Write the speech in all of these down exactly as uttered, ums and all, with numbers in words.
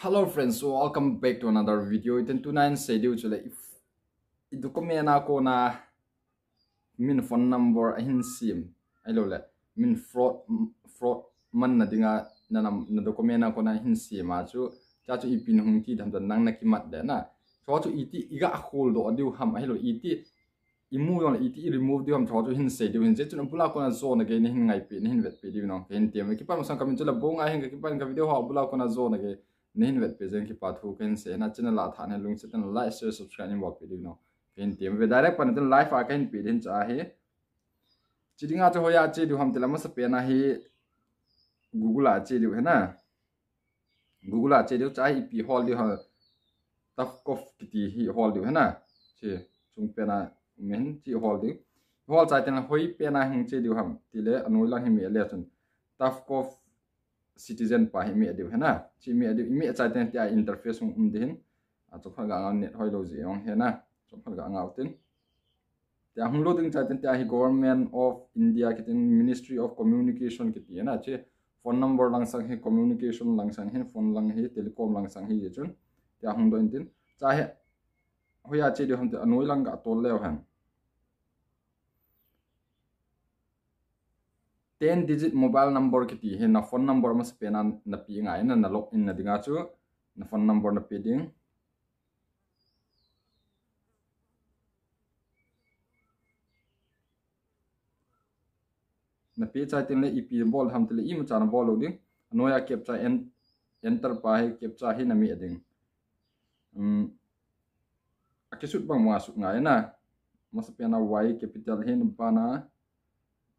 Hello friends, so welcome back to another video. Iten tunin sei diu chu le if i document a kona min phone number ahin sem, ahilou le min fraud fraud manna dinga na nam na document a kona ahin sem a chu, cha chu ipi na hung ti dam dan nang na kimat de na. Chu chu iti i ga hol doh diu ham, ahilou iti i mu jong le iti i remove diu ham, chu chu hin sei diu hin, je chun abul a kona jona gei na hin ngaipi, na hin vetpi diu nong. Ka hin tem, kipa masang ka min chu le bong a hin ka kipa ka video ho abul a kona jona gei na hin vetpi jeng kipa thu ka hin sei na. Channel a tha na lungset na like, share, subscribe ni bol pi diu nong. Ka hin tem ve direct pan tin live a ka hin pi din cha hi. Chi dinga chu hoiya che diu ham tila masa pena hi Google a che diu hena. Google a che diu cha hi ipi hol diu ha. Tafkov kiti hi hol diu hena. Chi chung pena min chi hol diu. Hol chai tena hoi pena hung che diu ham tile anoi lang hi mi le chun Tafkov citizen pa hi mi diu hena. Chi mi diu mi chai tena tia interface hung um din. A chu pha ga ngau net hoi lo ji ong hena. Chu pha ga ngau tin. Tia hung lo ding chai tin tia hi Government of India kitin Ministry of Communication kiti na chi phone number lang sang hi, communication lang sang hi, phone lang hi, telecom lang sang hi je chun. Tia hung do in tin. Cha hi hoiya che diu ham te anoi lang ga tol leo hen. Ten digit mobile number kiti hi na phone number masa pena na pi ngai na, na log in na dinga chu na phone number na pi ding. Na pi chai tin le ipi bol ham tile ima cha na bol lo ding. Anoiya captcha en, enter pa hi captcha hi na mi ding. Um, a kisut bang ma sut ngai na. Masa pena Y capital hi na pa na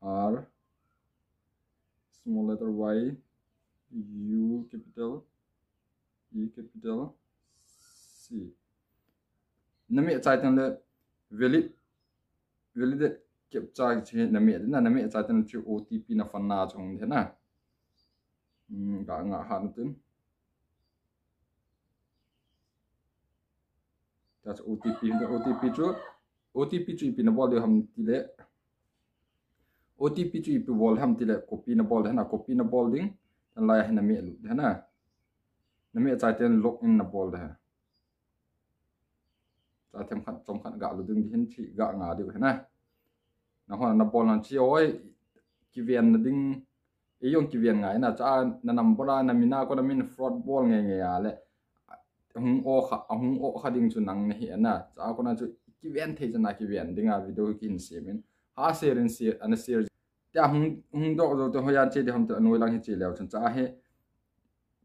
R small letter Y U capital E capital C. Na mi chai tin le valid valid captcha chi na mi na, na mi chai tin le chu O T P na phone na chung de na. Hmm, ga nga ha na tin. That's O T P, O T P chu, O T P chu ipi na bol diu ham tile. O T P chu ipi bol ham tile, copy na bol de na, copy na bol ding. Tan lai hi na mi lu de na. Na mi chai tin log in na bol de. Cha them khat chom khat ga lu ding hin chi ga nga diu hena. Na hon na bol nan chi oi kiven na ding. Ei jong kiven ngai na cha na number a na min a kona min fraud bol nge nge a le. Hung o kha, hung o kha ding chu nang na hi na. Cha kona chu kiven thei cha na kiven ding a video kin sem in. Ha share in share, ana share. Tia hung, hung dok jo te hoiya che diu ham te anoi lang hi che leo chun cha hi.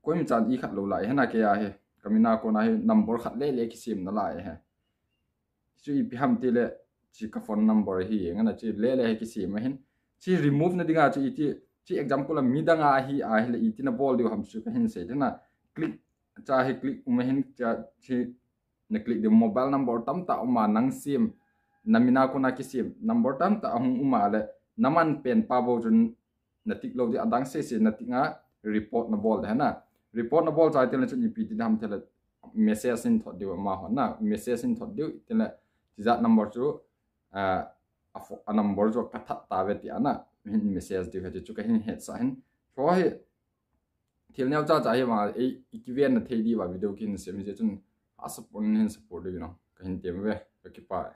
Koima chan i khat lo lai hena ke a hi. Ka min a kona hi number khat le le kisem na lai he. Chu ipi ham tile chi ka phone number hi ngana chi le le hi kisem a hin. Chi remove na dinga chu iti, chi example a mi dang a hi a hi le iti na bol diu ham chu ka hin sei de na. Click, cha hi click um a hin cha chi na click diu mobile number tam ta um a nang sem, na min a kona kisem number tam ta hung um a le na man pen pa bou chun na tick lo di adang se se na tick nga report na bol de na. Report na bol chai tin le chun ipi ti ham tile message in thot diu ama hon na, message in thot diu tin le tijat number chu, ah, a pho-, a number chu ka that ta ve ti ana, hin message diu he chu ka hin het sa hin. Chu hi thil neo cha cha hi ma ei i kiven na thei di va video kin sem hi chun a support hin support diu no. Ka hin tem ve, ka kipa.